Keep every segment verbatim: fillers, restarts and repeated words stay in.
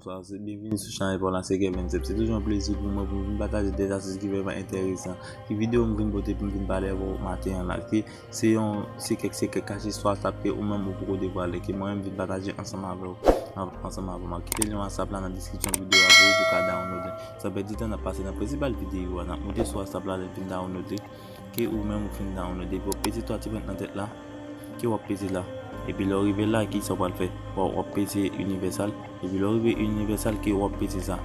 Bonswa, se byenvini sou chanèl pa w la, se Kevin Zep. Se toujou yon plezi pou mwen pou m vin pataje de zastis ki vrèman enteresan. Ki videyo m vin pote pou m vin pale avè w maten an la. Ki se yon, se kèk sekrè kache sou WhatsApp ke ou menm ou poko devwale, ke mwen menm vin pataje ansanm avè w. An-, ansanm avè w. M ap kite lyen WhatsApp la nan deskripsyon videyo a pou ou, pou w ka download. San pèdi tan, n ap pase nan prensipal videyo a. N ap moute sou WhatsApp la, lè n fin download li. Ke ou menm ou fin download. Epi w ap peze twa ti pwen nan tèt la. Ke w ap peze la. Epi lè w rive la, kisa w pral fè? W ap, w ap peze inivèsal. Epi lè w rive inivèsal, ke w ap peze sa.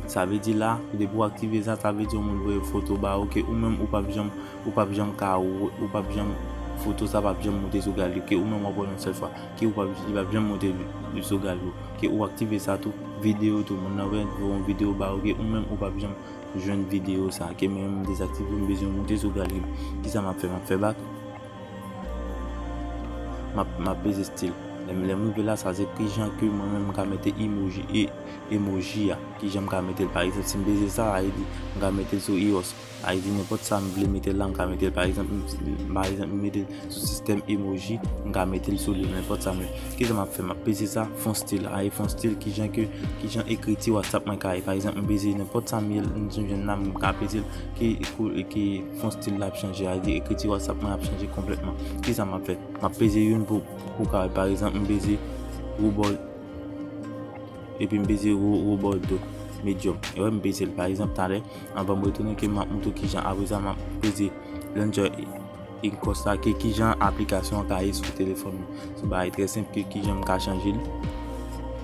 Sa vle di la, depi w aktive sa, sa vle di yon moun voye foto ba ou ke ou menm ou p ap janm, ou p ap janm ka, ou p ap janm, foto sa p ap janm moute sou galri, ke ou menm w ap wè l yon sèl fwa, ke ou p ap, li p ap janm moute sou galri. Ke ou aktive sa tou, videyo tou, moun nan voye yon videyo ba ou ke ou menm ou p ap janm jwenn videyo sa, ke mwen menm m dezaktive, m bezwen moute sou galri m. Kisa m ap fè? M ap fè bak. M ap, m ap peze stil. Lè m, lè m rive la, sa se kijan ke mwen menm m ka mete emoji, e, emoji a. Kijan m ka mete l? Pa egzanp, si m peze sa, sa vle di m ka mete l sou iOS. Sa vle di nenpòt sa m vle mete l la, m ka mete l. Pa egzanp, m, pa egzanp, m mete l sou sistèm emoji, m ka mete l sou li, nenpòt sa m vle. Kisa m ap fè? M ap peze sa, fon stil. Sa vle di fon stil, kijan ke, kijan ekriti WhatsApp mwen ka ye. Pa egzanp, m peze nenpòt sa m ye, m jwenn la, m ka peze l, ki, ki, ki fon stil la ap chanje. Sa vle di ekriti WhatsApp mwen ap chanje konplètman. Kisa m ap fè? M ap peze youn pou, pou ka, pa egzanp, m peze Robol, epi m peze Ro-, Roboldo Medium. E wè, m peze l. Pa egzanp, talè, anvan m retounen, ke m ap montre w kijan, apre sa, m ap peze Launcher Inkosta, ke kijan aplikasyon an ka ye sou telefòn mwen. Se yon bagay trè senp, ke kijan m ka chanje l.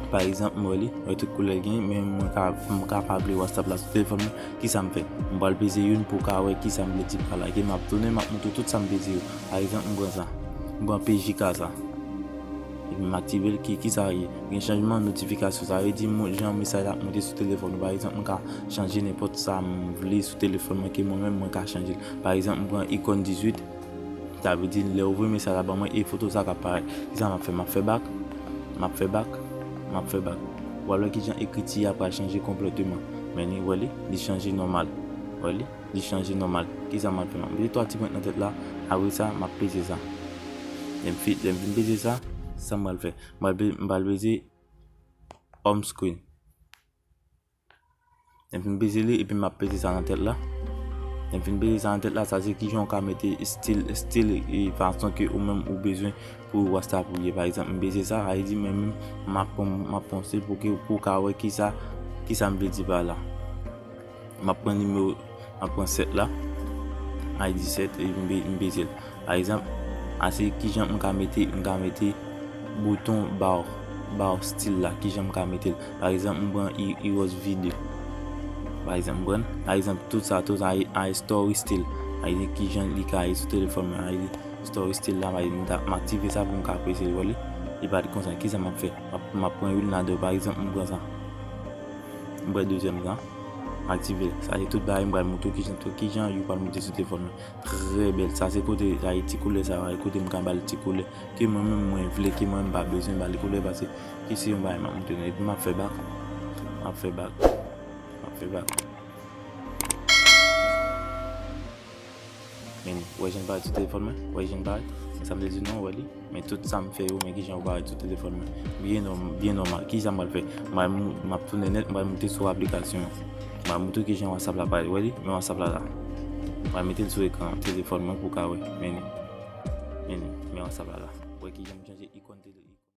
Pa egzanp, m wè li, wè tout koulè l gen, men mwen ka, m ka pa vle WhatsApp la sou telefòn mwen. Kisa m fè? M pral peze youn pou ka wè kisa m vle di pa la. Ke m ap tounen, m ap montre w tout sa m peze yo. Pa egzanp, m pran sa. M pran P J K sa. Epi m aktive l, ki, kisa ye? Gen chanjman notifikasyon. Sa vle di, moun, jan mesaj la ap monte sou telefòn ou. Pa egzanp, m ka chanje nenpòt sa m vle sou telefòn mwen, ke mwen menm mwen ka chanje l. Pa egzanp, m pran ikòn dizuit. Sa vle di, lè w voye mesaj la ban mwen, e foto sa k ap parèt. Kisa m ap fè? M ap fè bak. M ap fè bak. M ap fè bak. W ap wè kijan ekriti a pral chanje konplèteman. Men li, wè li, li chanje nòmal. Wè li, li chanje nòmal. Kisa m ap fè? M ap mete twa ti pwen nan tèt la. Apre sa, m ap peze sa. Lè m fi-, lè m fin peze sa, sa m pral fè? M pral pe-, m pral peze home screen. Lè m fin peze li, epi m ap peze sa nan tèt la. Lè m fin peze sa nan tèt la, sa se kijan w ka mete stil, stil, e fason ke ou menm ou bezwen pou WhatsApp ou ye. Pa egzanp, m peze sa, sa vle di mwen menm, m ap pran, m ap pran stil pou ke, pou w ka wè kisa, kisa m vle di pa la. M ap pran nimewo, m ap pran sèt la, ay disèt, epi m pe-, m peze l. Pa egzanp, ase kijan m ka mete, m ka mete bouton bar, bar stil la, kijan m ka mete l. Pa egzanp, m pran i-, iOS V de. Pa egzanp, m pran, pa egzanp, tout sa, tout sa, ay, ay story stil. Ay, kijan li ka ye sou telefòn mwen, ay story stil la, ay, m ta, m aktive sa pou m ka peze l, wè li. Li pa t konsa, kisa m ap fè? M ap, m ap pran youn ladan yo, pa egzanp, m pran sa. M pran dezyèm sa. M aktive l. Sa se tout bagay m pral montre w kijan, kijan yo pral monte sou telefòn mwen. Trè bèl. Sa se kote, sa se ti koulè sa, kote m ka ba l ti koulè. Ke mwen menm mwen vle, ke mwen menm pa bezwen ba li koulè, paske ki se yon bagay m ap montre nou. Epi m ap fè bak. M ap fè bak. M ap fè bak. Men, wè jan l parèt sou telefòn mwen? Wè jan l parèt? Sa m te di nou, wè li? Men tout sa m fè yo, men kijan yo parèt sou telefòn mwen. Byen nòm-, byen nòmal. Kisa m pral fè? M pral mou-, m ap tounen nèt, m pral moute sou aplikasyon an. M pral montre w kijan WhatsApp la parèt. Wè li? Men WhatsApp la la. M pral mete l sou ekran telefòn mwen pou w ka wè. Men li. Men li. Men WhatsApp la la. Wè kijan m chanje ikòn tele-,